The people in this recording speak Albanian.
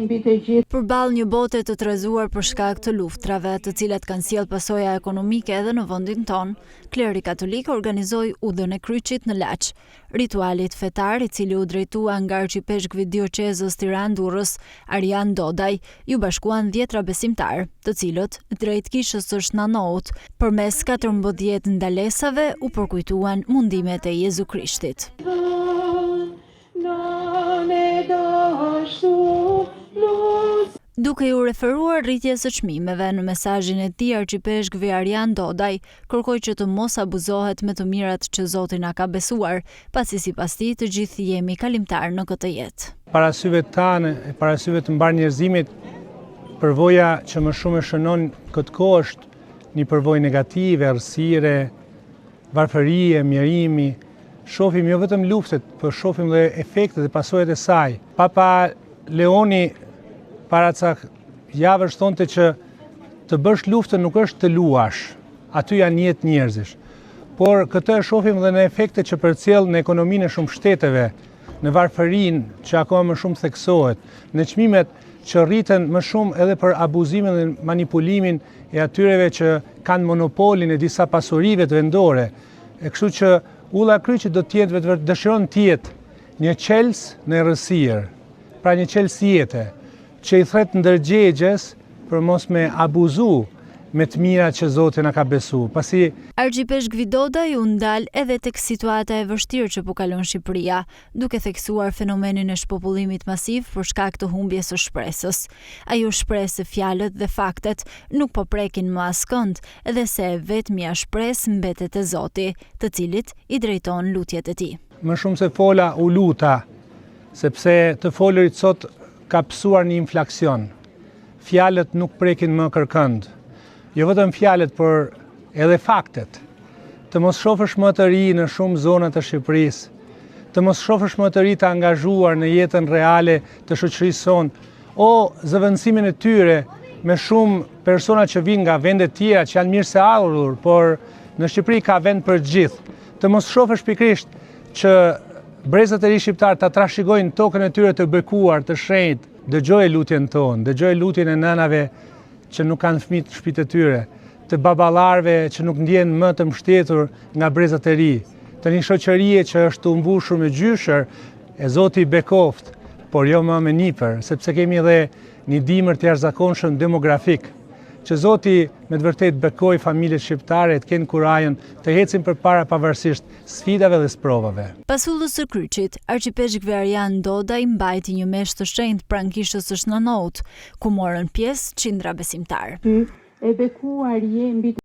mbi të gjithë. Përballë një bote të trazuar për shkak të luftrave, të cilat kanë sjellë pasoja ekonomike edhe në vendin tonë, kleri katolik organizoi Udhën e Kryqit në Laç. Ritualit fetar, i cili u drejtua nga arqipeshkvi i dioqezës Tiranë-Durrës, Arian Dodaj, iu bashkuan dhjetra besimtarë, të cilët, drejt kishës së Shna Nout, përmes 14 ndalesave u përkujtuan mundimet e Jezu Krishtit. Duke iu referuar rritjes së çmimeve, në mesazhin e tij arqipeshkvi Arian Dodaj kërkoi që të mos abuzohet me të mirat që Zoti na ka besuar, pasi sipas tij të gjithë jemi kalimtarë në këtë jetë. Para syve tanë e para syve të mbarë njerëzimit, përvoja që më shumë e shënon këtë kohë është një përvojë negative, errësire, varfërie, mjerimi, shohim jo vetëm luftët, por shohim dhe efektet dhe pasojat e saj. Papa Leoni para ca javësh thonte që të bësh luftën nuk është të luash, aty janë jetë njerëzish. Por këtë e shohim dhe në efektet që përcjell në ekonominë e shumë shteteve, në varfërinë që akoma më shumë theksohet, në çmimet që rriten më shumë edhe për abuzimin dhe manipulimin e atyreve që kanë monopolin e disa pasurive të vendore. E kështu që Udha e Kryqit do të jetë vetë dëshiron të jetë një çelës në errësirë, pra një çelës jete, që i thret ndërgjegjes për mos me abuzu me të mira që Zoti na ka besu. Pasi Arqipeshkvi Dodaj u ndal edhe tek situata e vështirë që po kalon Shqipëria, duke theksuar fenomenin e shpopullimit masiv për shkak të humbjes së shpresës. Ai u shpreh se fjalët dhe faktet nuk po prekin më askënd dhe se e vetmja shpresë mbetet te Zoti, të cilit i drejton lutjet e tij. Më shumë se fola u luta, sepse të folurit sot ka pësuar një inflacion. Fjalët nuk prekin më kërkënd. Jo vetëm fjalët, por edhe faktet. Të mos shofësh më të ri në shumë zona të Shqipërisë, të mos shofësh më të ri të angazhuar në jetën reale të shoqërisë sonë, o zëvendësimin e tyre me shumë persona që vijnë nga vende të tjera që janë mirëseardhur, por në Shqipëri ka vend për të gjithë. Të mos shofësh pikërisht që brezat e ri shqiptarë ta trashëgojnë tokën e tyre të bekuar, të shenjtë, dëgjoje lutjen tonë, dëgjoje lutjen e nënave që nuk kanë fëmijë në shtëpitë e tyre, të baballarëve që nuk ndjehen më të mbështetur nga brezat e ri, të një shoqërie që është e mbushur me gjyshër, e Zoti i bekoftë, por jo më me nipër, sepse kemi edhe një dimër të jashtëzakonshëm demografik, që Zoti me të vërtetë bekojë familjet shqiptare të kenë kurajën të ecin përpara pavarësisht sfidave dhe sprovave. Pas Udhës së Kryqit, Arqipeshkvi Arian Dodaj mbajti një meshë të shenjtë pranë kishës së Shna Nout, ku morën pjesë qindra besimtarë. Ty, e bekuar je mbi.